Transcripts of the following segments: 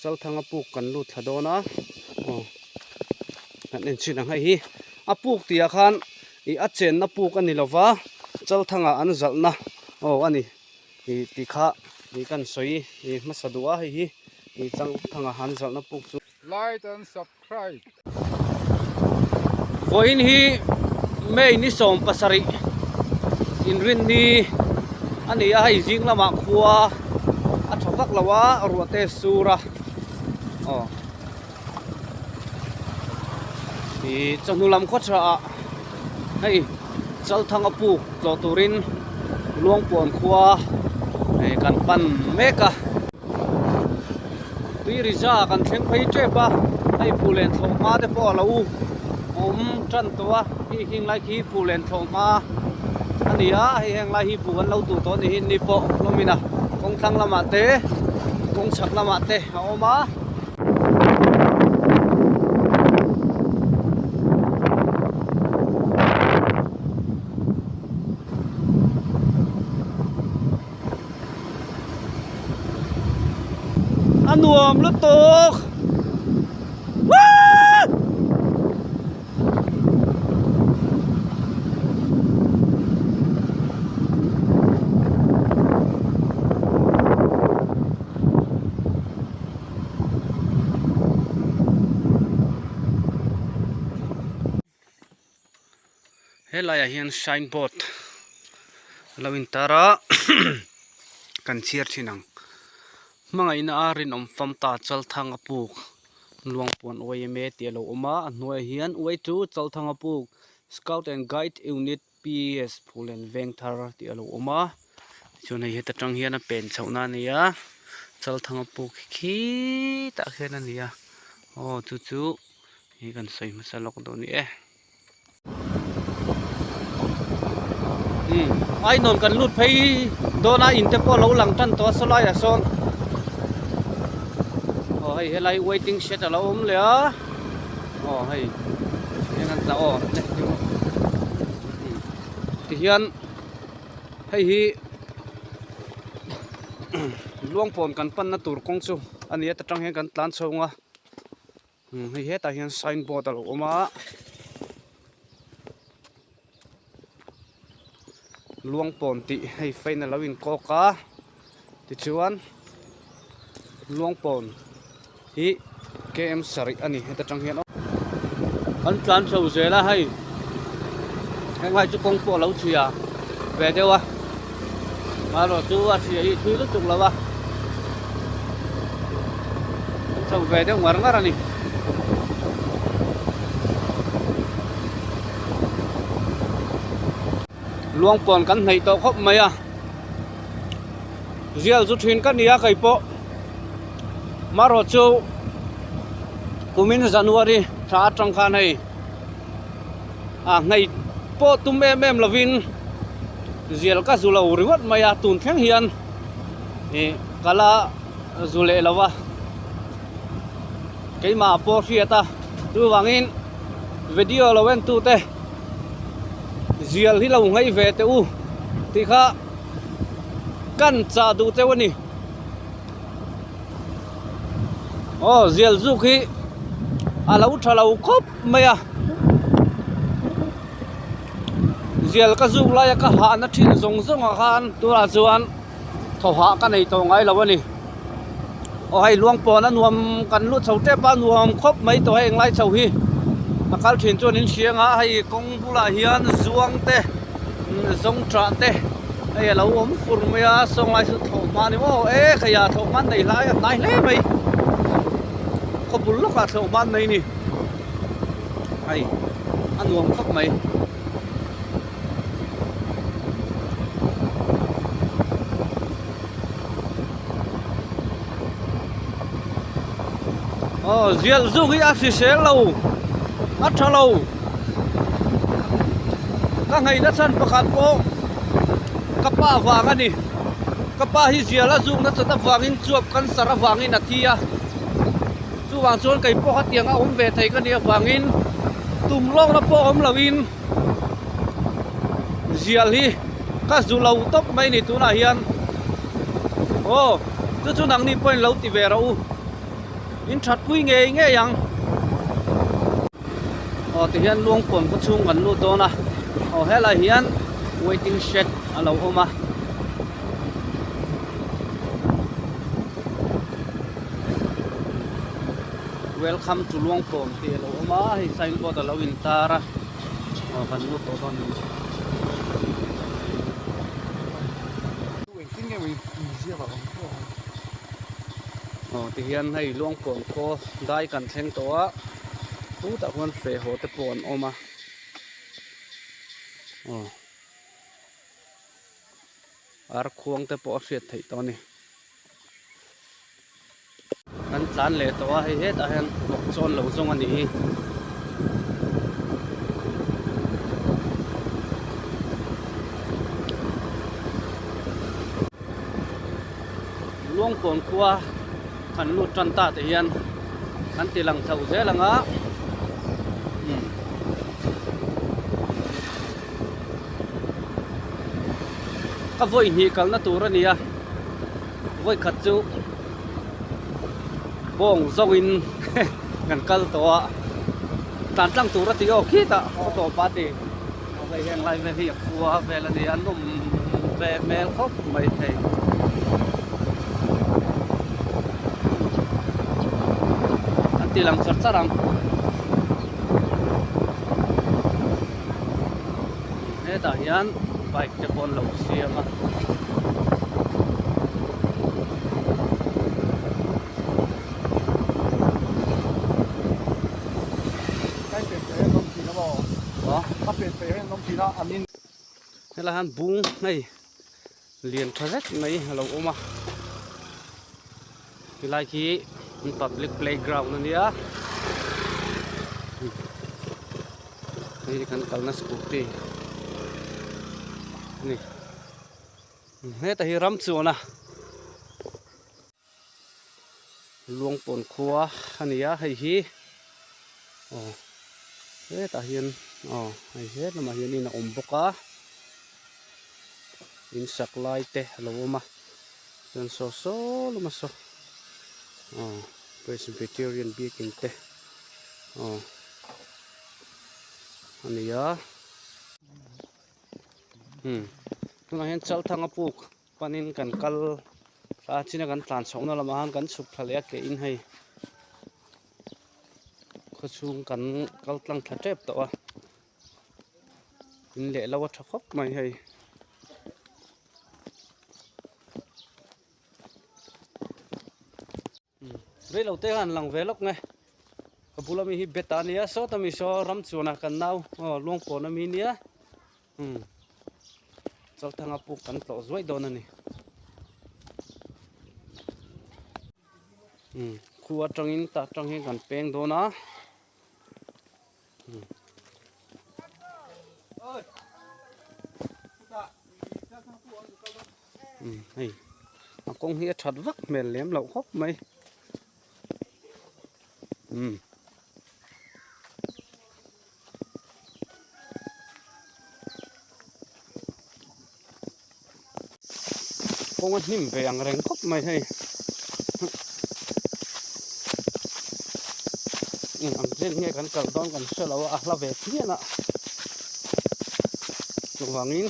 Chalthanga puk kan lut thla dawn a aw kan en chhin ang hei hi a puk tih ah khan ih a chenna puk a ni lova Chalthanga an zalhna aw a ni ih tih kha ih kan sawi ih hmasa duh a hei hi ih Chalthanga an zalhna puk chu. Like and subscribe. Vawiin hi May ni 17 inrinni a ni a, hei zing lamah khua a tha vak lo a, ruah te sur a, aw ih chawhnu lam khaw tha ah hei Chalthanga puk tlawh turin Luangpuan khua kan pan mek a. Tui riza kan thleng phei tep a, hei phulen thlawh hma te pawh a lo awm tan tawh a, khi khing lai khi phulen thlawh hma a ni a, hei heng lai hi buh an lo duh tawh a ni hi ni pawh hlawmin a kawng thlang lamah te kawng chhak lamah te a awm a. A nuam lutuk Woo! Helaiah hian sign board a lo intar a kan chhiar thin ang hmangaihna a rinawm fam ta Chalthanga puk Luangpuan yma tih a lo awm a a hnuaiah hian uai chu Chalthanga puk Scout and Guide Unit PS Phullen Vengthar tih a lo awm a chuan hei heta tang hian a pen chhohna a ni a Chalthanga puk hi khitah khian a ni a aw chu chu Hi kan sawi hmasa lawk dawn ni e. Umm ainawn kan lut phei dawn a in te pawh a lo lang tan tawh a sawlai ah sawn aw hei helai waiting shed a lo awm leh a aw hei eng an tla aw tihian hei hi luangpawn kan panna tur kawng chu a ni a ta tang hian kan tlan chho ang a. Hei hetah hian sign board a lo awm a Luangpawn tih hei fan a lo inkawk a tichuan Luangpawn hi km sarih a ni heta tang hian kan tlan chho zel a hei henglai chu kawng pawh a lo chhia ve deuh a amaherawhchu a chhia hi thui lutuk lo a. An chho ve deuh ngar ngar a ni. Luangpawn kan hnaih tawh khawp mai a. Zial chu thin ka ni a kei pawh. Marawh chu kumin January thla atang khan hei a hnaih pawh tum em em lovin zial ka zu lo ringawt mai a tun thleng hian. Ih ka la zu leh lo a keimah pawh hriat a chuvangin video lo en tu te zial hi lo ngaih ve teh u tih kha kan chah duh cheu a ni aw zial zuk hi a lo tha lo khawp mai a zial ka zuk laia ka hahna thin zawng zawng ah khan tunah chuan thaw hah ka nei tawh ngai lo a ni aw hei luangpawn a nuam kan lut chho tep a nuam khawp mai tawh hei englai chho hi a kal thin chuan in hria ang a hei kawng bulah hian zuang te zawng tah te hei a lo awm fur mai a sawnglai chu thlawh hma a ni maw e khaiah thlawh hma an nei hlai a hnai hle mai khaw bul lawkah thlawh hma an nei a ni hei a nuam khawp mai. Aw zial zuk hi a hrisel lo a tha lo ka ngaihna chhan pakhat pawh ka pa vang a ni ka pa hi zial a zuk nasat avangin chuap cancer avangin a thi a chuvang chuan kei pawh hetiang a awm ve thei ka nih avangin tum lawkna pawh awm loin. Zial hi ka zu lo tawp mai ni tunah hian aw chu chu nangni pawhin lo ti ve rawh u. In that pui ngei ngei ang. Aw tihian Luangpawn khaw chhung kan lut dawn a, aw helai hian waiting shed a lo awm a. Welcome to Luangpawn tih a lo awm a, hei signboard a lo intar a, aw kan lut tawh dawn a ni. Engtin nge mawni inziak a awm tawh ang. Aw tihian hei Luangpawn khaw dai kan thleng tawh a, chutah khuan feh haw te pawh an awm a, aw ar khuang te pawh a hriat theih tawh a ni. Kan tlan leh tawh a hei hetah hian vawk chawn lo zawng a nih hi. Luangpawn khua kan lut tan ta te hian kan ti lang chho zel ang a umm. Ka vawi hnih kalna tur a ni a. Vawi khat chu bawng zawngin kan kal tawh a, tlan tlang tur a ti aw khitah khaw tawp a ti. Aw hei heng lai vel hi a khua vel a ni a, nawm ve hmel khawp mai thei. An ti lang char char ang. Hetah hian bike te pawh an lo siam a. Helai hian bung hei lian tha zet mai a lo awm a helai khi public playground a nia hei hi kan kalna scooty a ni heta hi ram chuan a Luangpawn khua a ni a hei hi aw hetah hian aw hei he lamah hian in a awm bawk a in sak lai te a lo awm a chuan saw saw lama saw aw Presbyterian biakin te aw a ni a umm tunah hian Chalthanga puk panin kan kal a china kan tlan chhohna lamah khan kan chhuk thla leh a ke in hei khawchhung kan kal tlang thla tep tawh a in leh lo a tha khawp mai hei. Rei lo te khan lang ve lawk nge ka bula mi hi bet a nia sawta mi saw ram chuan a kan nau aw Luangpawn ami nia umm Chalthanga puk kan tlawh zuai dawn a ni umm khu atangin tah atang hian kan peng dawn a umm. Umm hei a kawng hi a that vak hmel lem loh khawp mai umm kawng a hnim ve ang reng khawp mai hei eng ang chen nge kan kal dawn kan hre lo a a hla ve phian a chuvangin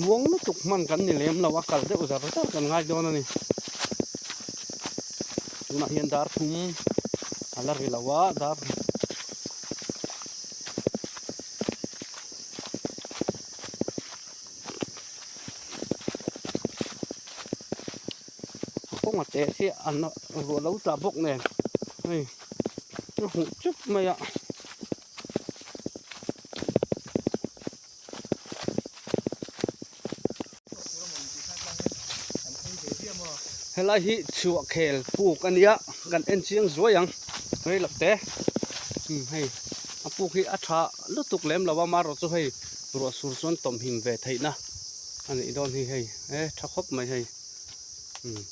muang lutuk hman kan ni lem lo a kal deuh zar zar kan ngai dawn a ni tunah hian dar thum a la ri lo a dar kawng a teh chiah an ruah lo tla bawk nen hei a huh chup mai a. Helai hi chhuah khel puk a nia kan en chiang zuai ang rei lo te umm hei a puk hi a tha lutuk lem lo a marawh chu hei ruah sur chuan tawmhim ve theihna a nih dawn hi hei e tha khawp mai hei umm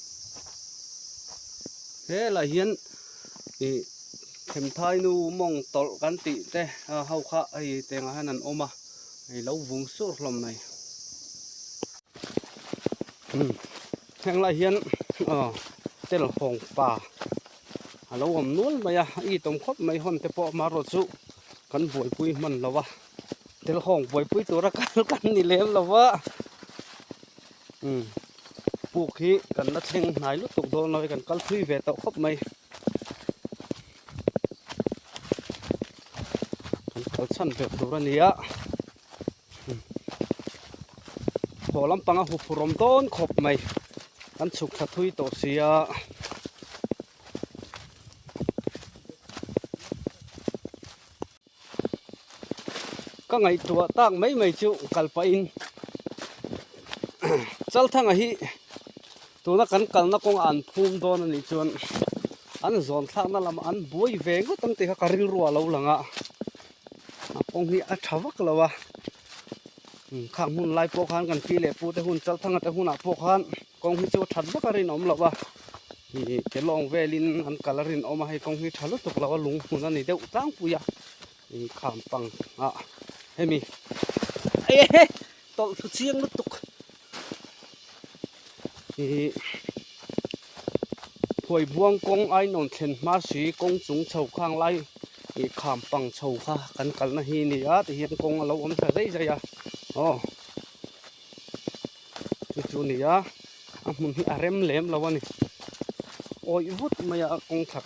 helai hian ih themthai nu mawng tawlh kan tih te ho kha hei tengah hian an awm a hei lo vung sur hlawm mai umm heng lai hian aw. Telhawng pa a lo awm nual mai a, a itawm khawp mai hawn te pawh amaherawh chu kan buaipui hman lo a, telhawng buaipui tura kal kan ni lem lo va, umm puk hi kan la thleng hnai lutuk dawn lo a kan kal thui ve tawh khawp mai. Kan kal chhan ber tur a ni a. Haw lampang a huphurh awm dawn khawp mai kan chhuk thla thui tawh si a. Ka ngaihtuah tak mai mai chu kal pahin Chalthanga hi tuna kan kalna kawngah an phum dawn a nih chuan an zawn thlakna lamah an buai ve ngawt ang tih kha ka rilru a lo lang a. A kawng hi a tha vak lo a khang hun lai pawh khan kan pi leh pu te hun Chalthanga te hunah pawh khan kawng hi chu a that vak a rinawm loh a ih ke lawng velin an kal a rinawm a hei kawng hi tha lutuk lo a lung hmun a ni deuh tlangpui a ih kham pang ah hemi ehe tawlh thlu chiang lutuk ih Phuai buang kawng ainawn thlen hma si kawng chung chho khang lai ih kham pang chho kha kan kalna hi a ni a tihian kawng a lo awm thla zai zai a aw chu chu a ni a a hmun hi a rem lem lo a ni awih vut mai a kawng chhak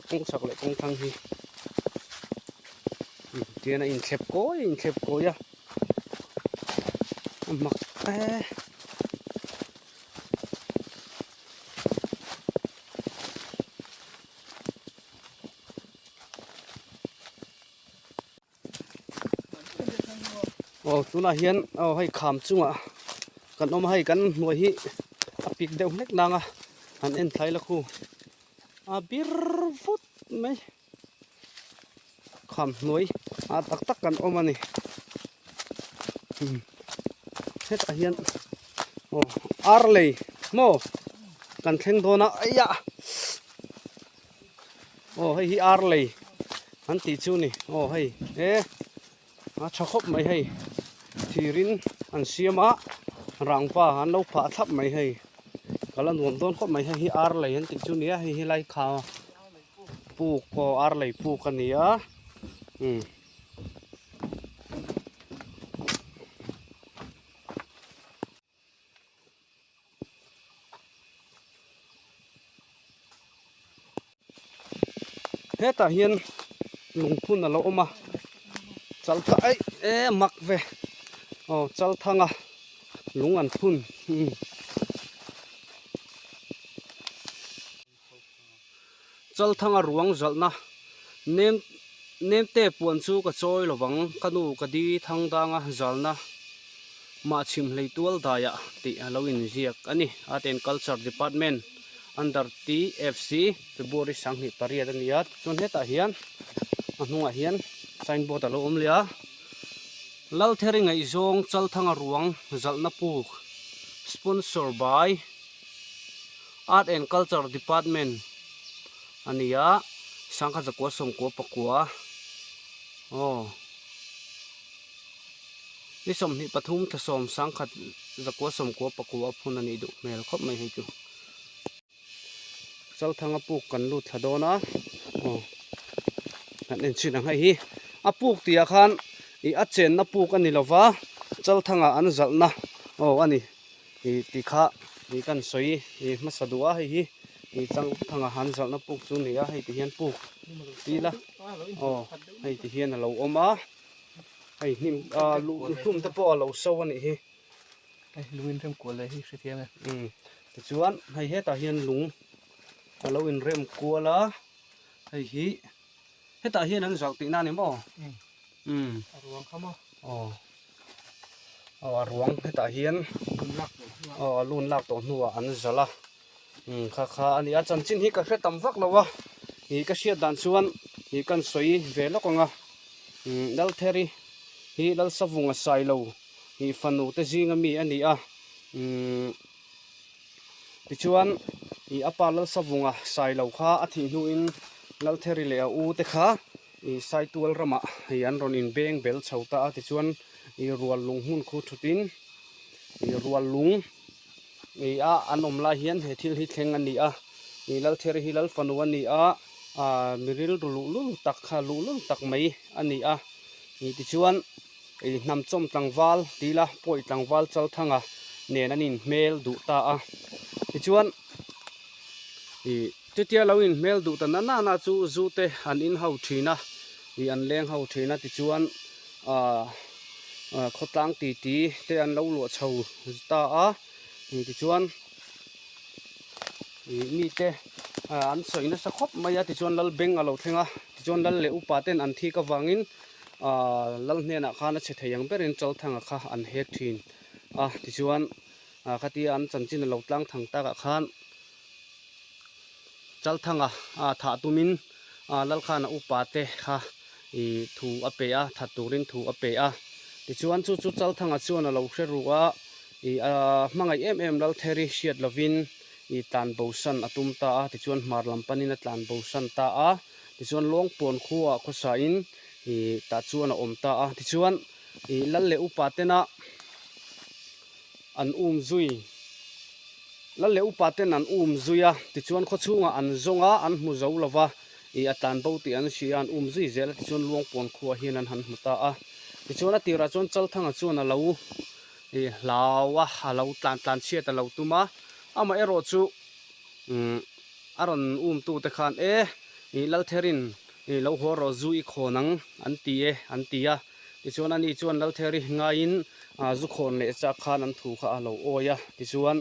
kawng chhak leh kawng thlang hi tihian a inthlep kawi a inthlep kawi a a mak e. Aw tunah hian aw hei kham chungah kan awm a hei kan hnuai hi a pik deuh hlek nang a han en thlai la khu a bir vut mai kham hnuai ah tak tak kan awm a ni hetah hian aw ar lei maw kan thleng dawn a eiah aw hei hi ar lei an tih chu a ni aw hei e a tha khawp mai hei thirin an siam a rangva an lo phah thlap mai hei ka la nuam dawn khawp mai hei hi ar lei an tih chu a ni a hei hi lai kha puk aw ar lei puk a ni a umm. Hetah hian lungphun a lo awm a chaltha aih e mak ve aw chalthanga lung an phun umm. Chalthanga ruang zalhna nem nemte puan chu ka chawi lovang ka nu ka di thangdanga zalna mah chhim hlei tual daiah tih a lo inziak a ni. Art and Culture Department under TFC February 28 a ni a tichuan hetah hian a hnungah hian signboard a lo awm leh a Laltheri ngaihzawng Chalthanga ruang zalhna puk sponsor by Art and Culture Department a ni a, sangkhat zakua sawmkua pakua aw ni 23 thla sawm sangkhat zakua sawmkua pakua a phun a nih duh hmel khawp mai hei chu. Chalthanga puk kan lut thla dawn a aw kan en chhin ang hei hi a puk tih ah khan ih a chenna puk a ni lova Chalthanga an zalhna aw a ni. Ih ti kha ih kan sawi ih hmasa duh a hei hi ih chang thanga han zalhna puk chu a ni a hei ti hian puk ti ila aw hei ti hian a lo awm a hei hnim ah luhlum te pawh a lo so a nih hi hei lung inrem kual leh hi hrethiam e umm tichuan hei hetah hian lung a lo inrem kual a hei hi hetah hian an zalh tihna a ni maw umm a ruang kha maw aw. Aw a ruang hetah hian aw a lun lak tawh hnuah an zalh a umm kha kha a ni a chanchin hi ka hre tam vak lo a ih ka hriat dan chuan ih kan sawi ve lawk ang a umm Laltheri hi Lalsavunga Sailo ih fanu te zinga mi a ni a umm tichuan ih a pa Lalsavunga Sailo kha a thih hnuin Laltheri leh a u te kha. Ih Saitual ramah hei an rawn inbeng bel chho ta a tichuan ih rual lung hmun khu thut in ih rual lung ih a an awm lai hian he thil hi thleng a ni a. Ih Laltheri hi Lal fanu a ni a, ah mi rilru luhlul tak kha luhlul tak mai a ni a. Ih tichuan ih hnamchawm tlangval ti ila pawi tlangval Chalthanga nen an inhmel duh ta a. Tichuan ih chutia lo inhmel duh ta na na chu zu te an in ho thin a, ih an leng ho thin a tichuan ah khawtlang titi te an lo luah chho ta a. Ih tichuan ih mite an sawi nasa khawp mai a tichuan lal beng a lo thleng a tichuan lal leh upa ten an thik avangin ah lal hnenah khan a chhe thei ang berin Chalthanga kha an hek thin a tichuan ah khatia an chanchin a lo tlang thang takah khan Chalthanga ah thah tumin ah lal khan a upa te kha ih thu a pe a that turin thu a pe a tichuan chu chu Chalthanga chuan a lo hre ru a. Ih a hmangaih em em Laltheri hriat lovin ih tlan bosan a tum ta a, tichuan hmar lam panin a tlan bosan ta a, tichuan Lawngpawn khuaah khawsain ih tah chuan a awm ta a, tichuan ih Lal leh upa tena an um zui Lal leh upa ten an um zui a, tichuan khawchhungah an zawng a, an hmu zo lova ih a tlan bo tih an hria a, an um zui zel a, tichuan Luangpawn khuaah hian an han hmu ta a, tichuan a tirah chuan Chalthanga chuan a lo Ih hlau a, a lo tlan tlan chhiat a lo tum a, amaherawh chu umm a rawn um tu te khan e ih Laltherin ih lo haw rawh zu i khawn ang an ti e an ti a, tichuan ani chuan Laltheri ngaiin ah zu khawn leh chak khan an thu kha a lo awi a, tichuan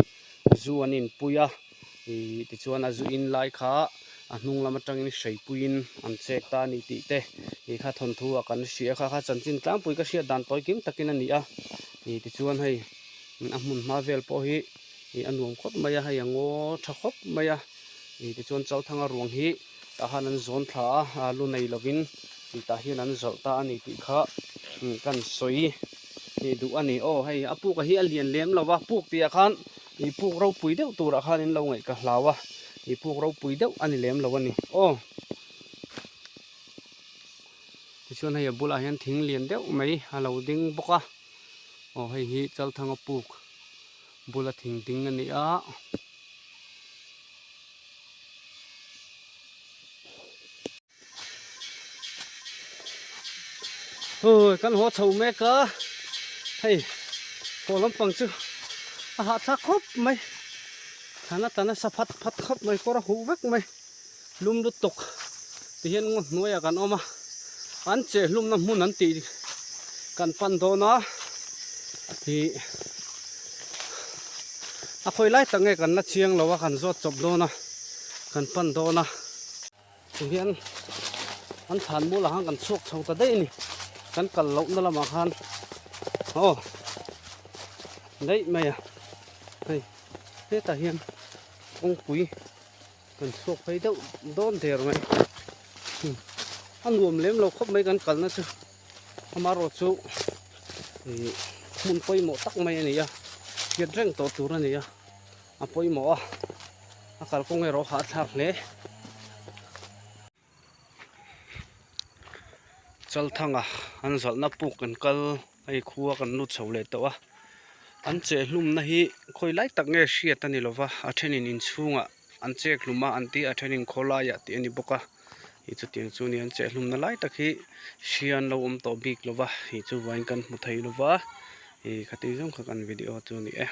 zu an inpui a, ih tichuan a zu in lai kha a hnung lam atangin hreipuiin an chek ta a ni tih te ih kha thawnthu ah kan hria kha kha chanchin tlangpui ka hriat dan tawi kim takin a ni a ih tichuan hei a hmun hma vel pawh hi ih a nuam khawp mai a hei a ngaw tha khawp mai a ih tichuan Chalthanga ruang hi tah khan an zawn thla a lu nei lovin ih tah hian an zawrh ta a ni tih kha kan sawi ih duh a ni aw hei a puk a hi a lian lem lo va puk tih ah khan Ih puk ropui deuh turah khan in lo ngaih ka hlau a, ih puk ropui deuh a ni lem lo a ni aw. Tichuan hei a bulah hian thing lian deuh mai a lo ding bawk a, aw hei hi Chalthanga puk bula thing ding a ni a. Hui kan haw chho mek a hei haw lampang chu a hahthlak khawp mai thlan a tla nasa phat phat khawp mai kawr a huh vek mai lum lutuk ti hian ngaw hnuaiah kan awm a an cheh hlumna hmun an tih kan pan dawn a ih a khawi lai tak nge kan la chiang lo a kan zawt chawp dawn a kan pan dawn a. Tihian an thlan mulah khan kan chhuak chho ta daih a ni kan kal lohna lamah khan aw daih mai a hei hetah hian kawngpui kan chhuak phei deuh dawn der mai a nuam lem lo khawp mai kan kalna chu amaherawh chu ih hmun pawimawh tak mai a ni a hriat reng tawh tur a ni a. A pawimawh a, a kalkawng erawh a hahthlak hle. Chalthanga an zalhna puk kan kal hei khua kan lut chho leh tawh a, an cheh hlumna hi khawi lai tak nge hriat a ni lova, a thenin inchhungah an chek hlum a an ti a, a thenin khawlaiah tih a ni bawk a, ih chutiang chu a ni an cheh hlumna lai tak hi hria an lo awm tawh bik lova, ih chuvangin kan hmu thei lova, ih khati zawng kha kan video chu a ni e.